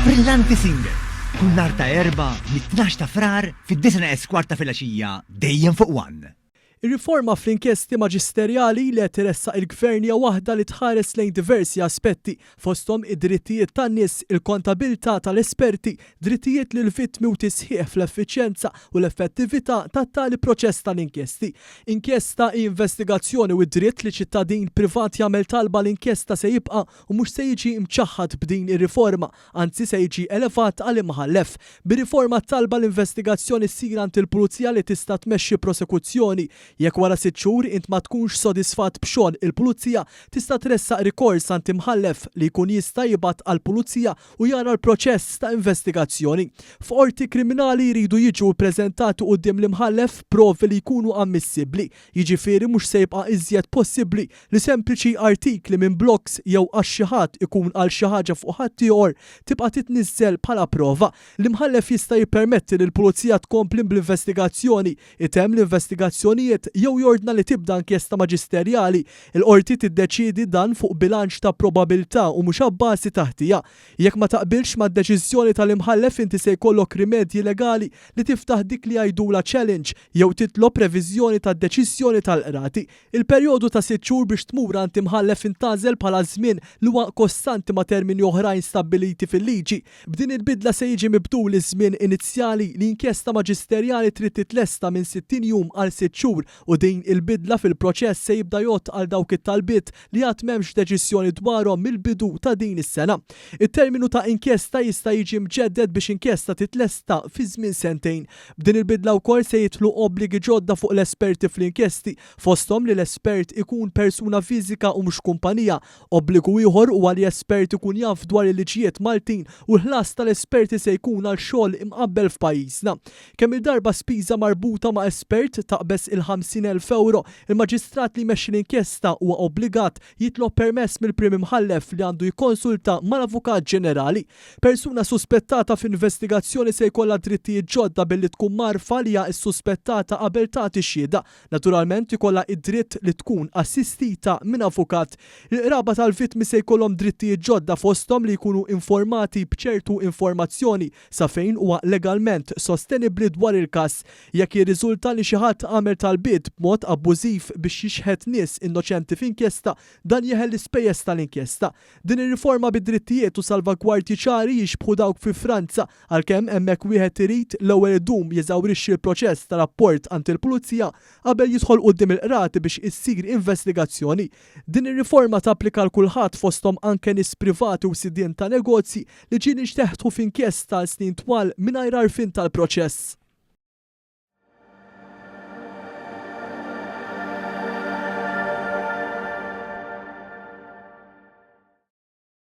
Brillanti Singer, kull nhar ta' Erbgħa mit-tnax ta' Frar fid-disgħa neqes kwart ta' filgħaxija dejjem fuq One. Ir-riforma fl-inkjesti maġisterjali li qed iressaq il-Gvern hija waħda li tħares lejn diversi aspetti, fosthom id-drittijiet tan-nies, il kontabilità tal-esperti, drittijiet lill-vittmi u tisħiħ fl-effiċjenza u l-effettività tat-tali proċess tal-inkjesti. Inkjesta hi investigazzjoni u d-dritt li ċittadin privat jagħmel talba għal inkjesta se jibqa' u mhux se jiġi mċaħħad b'din ir-riforma, anzi se jiġi elevat għal imħallef. Bir-riforma t-talba l-investigazzjoni ssir għand il-pulizija li tista' tmexxi prosekuzzjoni. Jekk wara sitt xhur int ma tkunx sodisfatt b'xogħol il-pulizija, tista' tressaq rikors għand imħallef li jkun jista' jibgħat għall-pulizija u jara l-proċess ta' investigazzjoni. F'qorti kriminali jridu jiġu ppreżentati quddiem l-imħallef provi li jkunu ammissibbli, jiġifieri mhux se jibqa' iżjed possibbli li sempliċi artikli minn blogs jew għax xi ħadd ikun qal xi ħaġa fuq ħaddieħor tibqa' titniżżel bħala prova. L-imħallef jista' jippermetti li l-pulizija tkompli bl-investigazzjoni, itemm l-investigazzjonijiet jew jordna li tibda inkjesta maġisterjali. Il-qorti tiddeċiedi dan fuq bilanċ ta' probabilità u mhux abbażi ta' ħtija. Jekk ma taqbilx mad-deċiżjoni tal-imħallef inti se jkollok rimedji legali li tiftaħ dik li jgħidulha challenge jew titlob reviżjoni tad-deċiżjoni tal-qrati. Il-perjodu ta' sitt xhur biex tmur għand imħallef intgħażel bħala żmien li huwa kostanti ma' termini oħrajn stabbiliti fil-liġi. B'din il-bidla se jiġi mibdul iż-żmien inizjali li inkjesta maġisterjali trid titlesta minn 60 jum għal sitt xhur u din il-bidla fil-proċess se jibda jgħodd għal dawk it-talbiet li għad m'hemmx deċiżjoni dwarhom mill-bidu ta' din is-sena. It-terminu ta' inkjesta jista' jiġi mġedded biex inkjesta titlesta fi żmien sentejn. B'din il-bidla wkoll se jidħlu obbligi ġodda fuq l-esperti fl-inkjesti, fosthom li l-espert ikun persuna fiżika u mhux kumpanija. Obbligu ieħor huwa li espert ikun jaf dwar il-liġijiet Maltin u l-ħlas tal-esperti se jkun għal xogħol imqabbel f'pajjiżna. Kemm-il darba spiża marbuta ma' espert taqbeż il-50,000 ewro, il-maġistrat li jmexxi l-inkjesta huwa obbligat jitlob permess mill-Prim Imħallef li għandu jikkonsulta mal-Avukat Ġenerali. Persuna suspettata f'investigazzjoni se jkollha drittijiet ġodda billi tkun mgħarrfa li hija ssuspettata qabel tagħti xhieda. Naturalment ikollha id-dritt li tkun assistita minn avukat. Il-qraba tal-vittmi se jkollhom drittijiet ġodda fosthom li jkunu informati b'ċertu informazzjoni sa fejn huwa legalment sostenibbli dwar il-każ. Jekk jirriżulta li xi ħadd għamel talbiet b'mod abbużiv biex jixħet nies innoċenti f'inkjesta, dan jeħel l-ispejjeż tal-inkjesta. Din ir-riforma bi drittijiet u salvagwardji ċari jixbħu dawk fi Franza, għalkemm hemmhekk wieħed irid l-ewwel idum jeżawrixxi l-proċess ta' rapport għand il-pulizija qabel jidħol quddiem il-qrati biex issir investigazzjoni. Din ir-riforma tapplika għal kulħadd fosthom anke nies privati u sidien ta' negozji li ġieli nxteħtu f'inkjesta għal snin twal mingħajr għarfien tal-proċess.